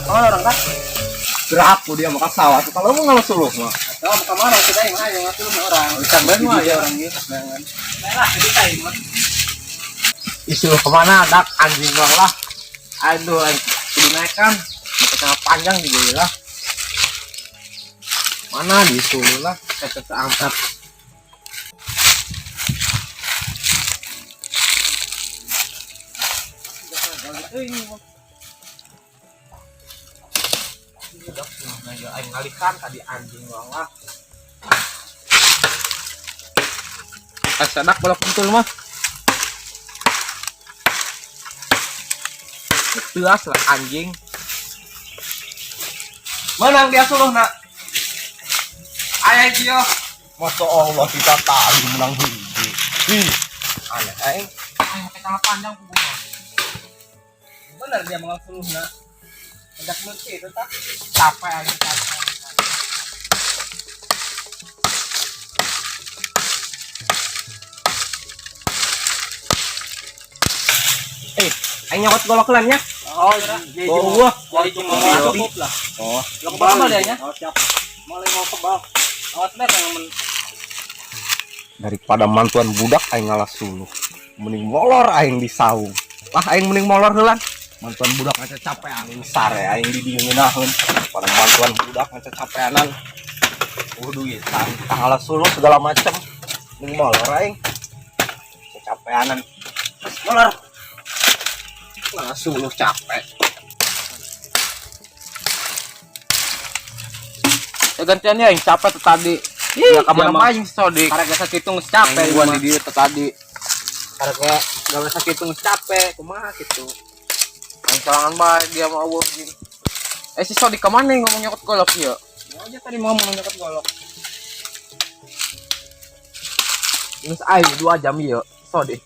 Kamana orang kah? Geraku dia mah sawah. Kalau mau ngalah suluh mah. Atau mau kamana kita yang ayo ngalah mah orang. Bisa mah ya orang ieu. Nah lah jadi aing mah. Isu kemana dak anjing bang lah. Aduh, aing kudu naikkan. Pakai panjang juga lah. Mana disuruh lah, kata seangkat. Aing ngalikan tadi anjing bang lah. Kasadak balap pentul mah. Teas lah anjing. Menang dia suluh nak. Ayah dia. Masa Allah kita tadi menang hiji. Ih, aneh aing. Aing pakai celana panjang ku gua. Bener dia menang suluh nak. Ajak mesti itu tak. Capek aing capek. Eh, aing nyokot golok lan nya. Oh, Oh, wah. Jadi cukup lah. Oh, Lo kebal dia nya. Oh, siap. Mulai mau kebal. Awas deh yang men Daripada mantuan budak aing ngalah suluh. Mending molor aing di saung. Lah aing mending molor heulan. Mantuan budak ngaca capean aing sare aing di dieu ngeunaheun. Pada mantuan budak ngaca capeanan. Waduh ieu tang ngalah suluh segala macem. Mending molor aing. Capeanan. Molor. Ngalah suluh capek. Ya gantian ya yang capek tuh tadi. Ih, Ya kamana dia mah. aing sodik. Karek gak sakit geus capek Gua di dieu teh tadi. Karek gak sakit geus capek, kumaha gitu. Aing sorangan bae dia mau eueuh gini. Eh si Sodik kemana ngomong nyokot golok ieu? Ya aja tadi mau ngomong nyokot golok. Geus aing 2 jam ieu. Sodik.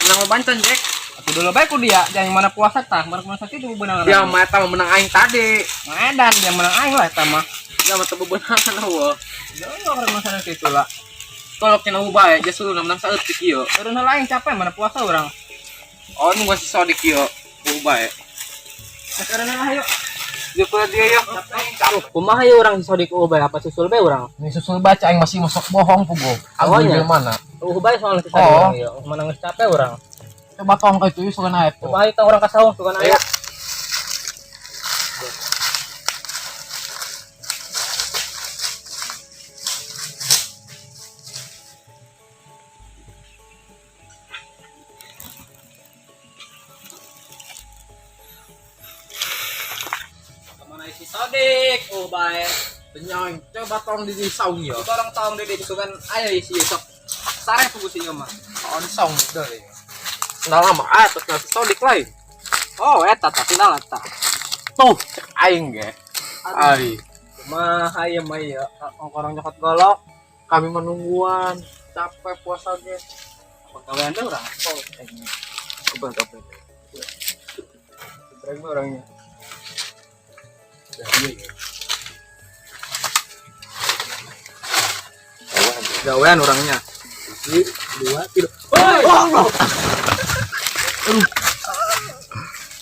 Menang bancan, Jack. Aku dulu baik ku dia, jangan mana puasa tah, mana puasa itu beunang. Dia mah eta mah menang aing tadi. Medan dia menang aing lah eta mah. Dia mah teu bebenangan eueuh. Ya orang masalah itu lah. Golok cenah bae geus suluna menang saeutik ieu. Turun heula aing capek mana puasa orang. Oh nunggu si Sodik ieu. Eueuh bae. Sekarang lah ayo. Dia kula dia ya. Kumaha ye urang si Sodik eueuh bae apa susul bae urang? Ini susul baca aing masih masuk bohong pugo. Awalnya. Aku di mana? Eueuh bae soalnya si Sodik Oh. urang ieu. Mana geus capek urang. Coba tong ka itu sugan aya tuh. Coba ayo tah urang ka saung sugan aya. Kemana si Sodik? Oh bae. Penyoing, coba tong di saung ya. Coba orang tong di sugan aya isi sok. Sare pugu si ieu mah. Oh, di saung dari. Nah lama ah terus nasi Sodik lain. Oh eta tah final eta. Tuh, cek aing ge. Ai, Kumaha ieu mah ieu? Orang nyokot golok. kami menungguan, capek puasa ge. Pegawaian teh urang. Oh, Coba capek. Breng mah orangnya. Gawean orangnya. 1, 2, 3. Woi!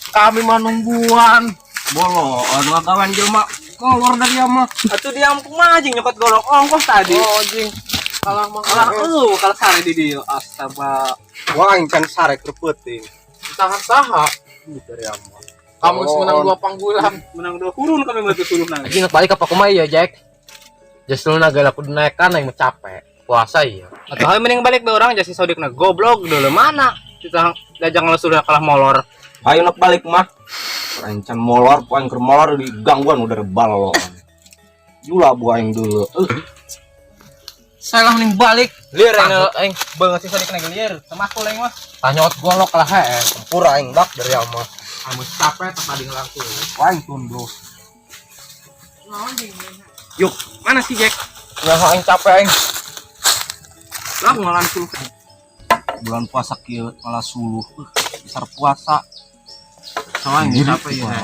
Kami menungguan. Bolo, anu kawan jelema kolor dari dia mah. Atuh dia kumaha jeung nyokot golok ongkoh tadi. Oh, jing. Kalah mah Kalah eueuh kalah sare di dieu. Astaga. Wah, aing can sare keur peuting. Tahan saha. Dari mah. Kamu geus menang 2 panggulan. Menang 2 kurun kami mah tuh nang. Anjing balik apa kumaha ya, Jack? Just lu naga laku naikkan aing mah capek. Puasa iya. Atuh hayu mending balik be urang jasi Sodik na goblok dulu mana. Kita dajang sudah kalah molor. Ayo nak balik mah. Aing can molor, aing keur molor di gangguan udah rebal lo. Jula bu aing dulu. Saya lah mending balik. Lieur Takut aing. Banget si Sodik na lieur. Sama aku lain mah. Tanyot golok lah he. Tempur aing dak dari mah. Kamu capek teh tadi ngelangkul. Aing tunduk. Yuk, mana si Jack? Nah, aing capek aing. Lah ngalan suluh. Bulan puasa kieu malah suluh. Besar puasa. Soalnya capek ya.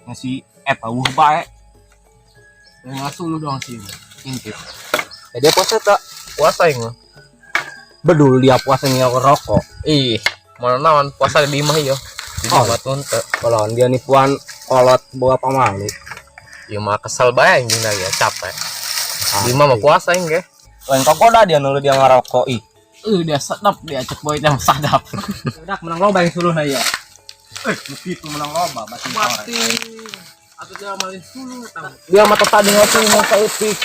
Ngasih eta eueuh bae. Yang suluh doang sih. Intip. Ya dia puasa tak? Puasa aing mah. Bedul dia puasa ngerokok. Ih, mana naon puasa di imah ieu. Di Oh. mah teu. Kalau dia nipuan kolot bawa pamalu. Ieu mah kesel bae anjing dah ya, capek. Di mah mah puasa aing ge. Lain kokoda dia nulu dia ngarokok ih. Dia sedap dia cek boy yang sadap. Udah menang loba yang suluh na ieu. Eh, begitu menang loba batin sore. Atau dia malin suluh eta. Dia mah tadi ngasuh mau saeutik.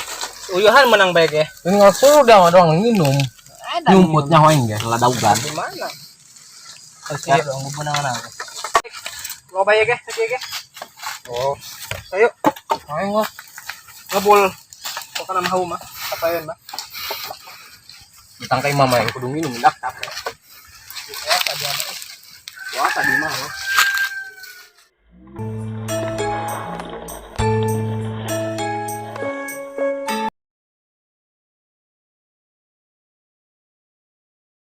Uyuhan menang baik ya. Ini ngasuh dia mah doang minum. Nyumputnya hoeng ge, ladaugan. Di mana? Siap dong, menang aku. Loba ya ge, sakieu ge. Oh, Ayo, hoeng lah. ngebul. Pokokna mah mah, apaeun mah. Ditangkai mama yang kudu minum dak capek. Puasa dia mah. Puasa di mah.